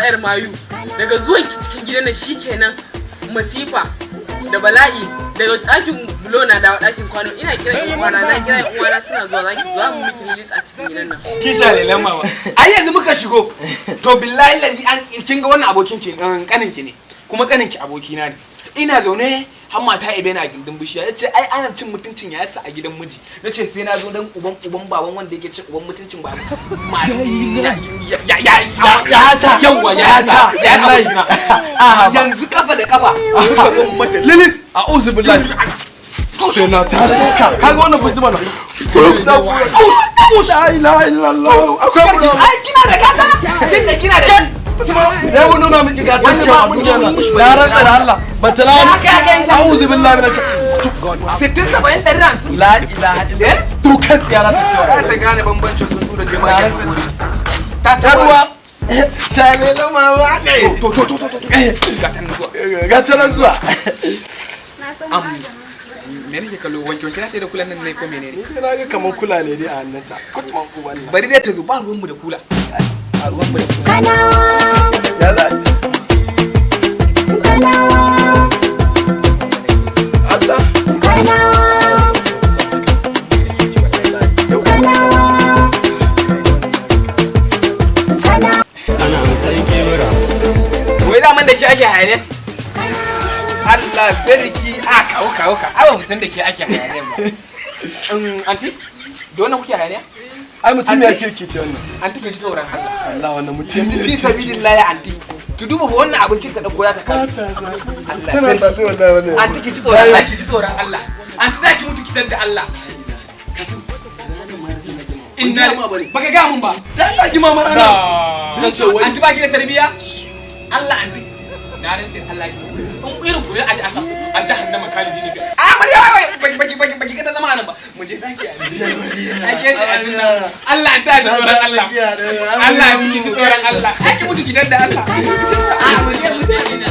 Haba yar mayu, daga zuwan ki cikin gidan nan shikenan, masifa da bala'i. Daga ɗakin bulo na dawo ɗakin kwano. Ina kira yan uwana, na kira yan uwana, suna zuwa. Zaki zo mu miki release a cikin gidan nan. Kisha lelan mama. Ai yanzu muka shigo. To, billahi lazi, an kin ga wannan abokin ki, kanin ki ne. Kuma kanin ki abokina ne. Ina zaune har mata ebe na gindin bishiya, yace ai ana cin mutuncin yayarsa a gidan miji. Nace sai na zo dan uban uban baban wanda yake cin uban mutuncin baban. Ya ya ya Ya ta. Yawa ya ta. Ya abokina. Yanzu kafa da kafa muka zo mu mata lilis. A'udhu billahi, sai na tare iska. Kaga wannan bijima na. La ilaha illallah, akwai mu. Ai kina da gata. Tunda kina da Ya mu nuna miki gatan Wani kyau ma a mun je duniya. mun mushi. Na rantsa da Allah batala. Haka ya kai ta. A'udhu billahi minash 60, 70, 150. La ilaha illallah, dukan tsiyara ta cewa. Za ta gane bambancin tsuntsu da Na jema'a. rantsa. Ta Ta ruwa shalelo mama ne. To to to to to, ga ta nan zuwa. Ga ta nan zuwa. Na san Am. maganin Me nake kallo? Wanke wanke ta da kulan nan ne ko menene? Ni na ga kaman kula ne dai a hannunta, kutuman uban nan. Bari dai ta zo, ba ruwan mu da kula, ba ruwan mu da kula. Kanawa, Ya za Kanawa, Allah. Kanawa, Kanawa, Kanawa. Wai daman da ke ake hayaniya? Allah sarki, a kawo kawo ka, ai ba mu san da ke ake hayaniya ba. Anti, da wannan kuke hayaniya? Ai mutum ya kirki ce wannan. Anti, ki ji tsoron Allah. Allah, wannan mutum Yanzu ya fi sabilillahi, anti, ki duba fa, wannan abincin ta dauko za ta kawo. Allah tana sarki. zaɓi wannan wannan. Anti, ki ji tsoron Allah, ki ji tsoron Allah. Anti, za ki mutu ki da Allah. Inna, baka ga mun ba. Ta saki mama ana. Na ce wai anti, baki da tarbiya. Allah anti, na rantse Allah, ki in irin ku ne a ji asa a jahannama kalidi ne. A amarya, wai baki baki baki baki ka ta zama anan ba. Mu je daki a ji ake ce Allah. An ta ji tsoron Allah. Allah, ki ji tsoron Allah. Ai ki mutu gidan da Allah. A mu je, mu je.